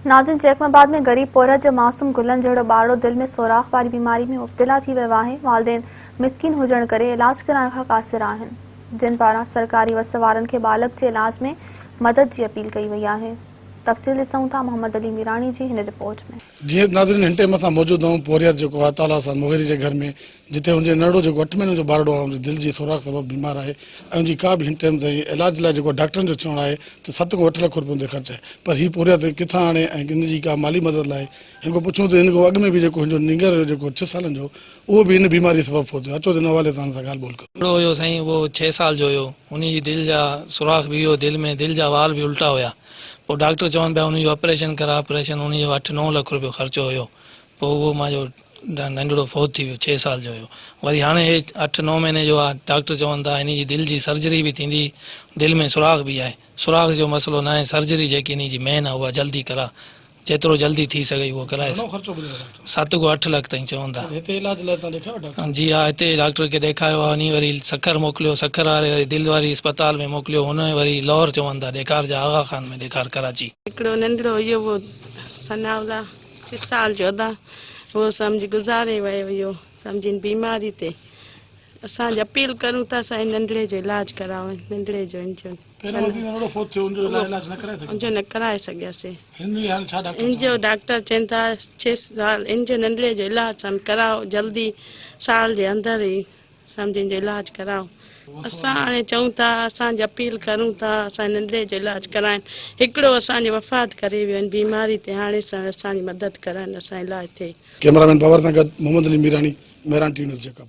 ناظرين جيڪب آباد ۾ غريب پورهيت جو معصوم گلن جهڙو ٻارڙو دل ۾ سوراخ واري بيماري ۾ مبتلا ٿي ويو آهي، والدين مسڪين هجڻ ڪري علاج ڪرائڻ کان قاصر آهن، جن پاران سرڪاري وس وارن کي ٻالڪ جي علاج ۾ مدد جي اپيل ڪئي وئي آهي. تفصيل ڏسون ٿا محمد علي ميراڻي جي هن رپورٽ ۾. جيئن ناظرين هن ٽيم اسان موجود آهيون پورهيت جيڪو آهي تعاليٰ سان مغيري جي گهر ۾ جتي هن جي ننڍڙو جيڪو اٺ مهينن جو ٻارڙو آهي ان جي دل جي سوراخ سبب بيمار آهي ۽ ان جي ڪا به هن ٽيم تائين علاج لاء جيڪو ڊاڪٽرن جو چوڻ آهي ته ست کان اٺ لک روپين تي خرچ آهي پر هي پورهيت ڪٿان آڻي ۽ ان جي ڪا مالي مدد لاء هن کان پڇون ته هن کان اڳ ۾ به جيڪو هن جو نينگر هيو جيڪو ڇهه سالن جو اهو به هن بيماري سبب فوت ٿيو اچو ته ان حوالي سان هن سان ڳالهه ٻولهه ڪريون. ننڍڙو هيو سائين اهو ڇهه سال جو هيو انهي جي دل جا سوراخ به هيو دل ۾ دل جا وال به الٽا هيا پوء ڊاڪٽر چون پيا انهي جو آپريشن ڪراء آپريشن انهي جو اٺ نو لک روپيو خرچو هيو پوء اهو مانجو ننڍڙو فوت ٿي ويو ڇهه سال جو هيو وري هاڻي هي اٺ نو مهيني جو آ ڊاڪٽر چون ٿا انهي جي دل جي سرجري به ٿيندي دل ۾ سوراخ به آهي سوراخ جو مسئلو ناهي سرجري جيڪي انهي جي مين آ اها جلدي ڪراء جيترو جلدي ٿي سگهي اهو ڪرائي گهڻو خرچو ٻڌايو ڊاڪٽر؟ ست کان اٺ لک تائين چون ٿا. هتي علاج لاء تان ڏيکايو ڊاڪٽر؟ جي ها هتي ڊاڪٽر کي ڏيکايو آهي انهي وري سکر موڪليو سکر واري وري دل واري اسپتال ۾ موڪليو هن وري لاهور چون ٿا ڏيکار جا آغا خان ۾ ڏيکار ڪراچي. هڪڙو ننڍڙو هيو اهو ثناء الله ڇهه سال جو ادا اهو سمجهه گذاري ويو هيو سمجهه ان بيماري تي اسان اپيل ڪرون ٿا سائين ننڍڙي جو علاج ڪرايو ننڍڙي جو ان جو پهريون وڌيڪ ننڍڙو فوت ٿيو ان جو علاج نه ڪرائي سگهيو ان جو نه ڪرائي سگهياسين هن جي هاڻي ڇا ڊاڪٽر ان جو ڊاڪٽر چين ٿا ڇهه سال ان جو ننڍڙي جو علاج سم ڪرايو جلدي سال جي اندر ئي سمجهه ان جو علاج ڪرايو اسان هاڻي چئون ٿا اسان جي اپيل ڪرون ٿا اسان ننڍڙي جو علاج ڪرائين هڪڙو اسان جي وفات ڪري ويو ان بيماري تي هاڻي اسان جي مدد ڪرائين اسان علاج ٿئي. ڪئميرا مين بابر سان گڏ Muhammad Ali Mirani, Mehran T V news Jacobabad.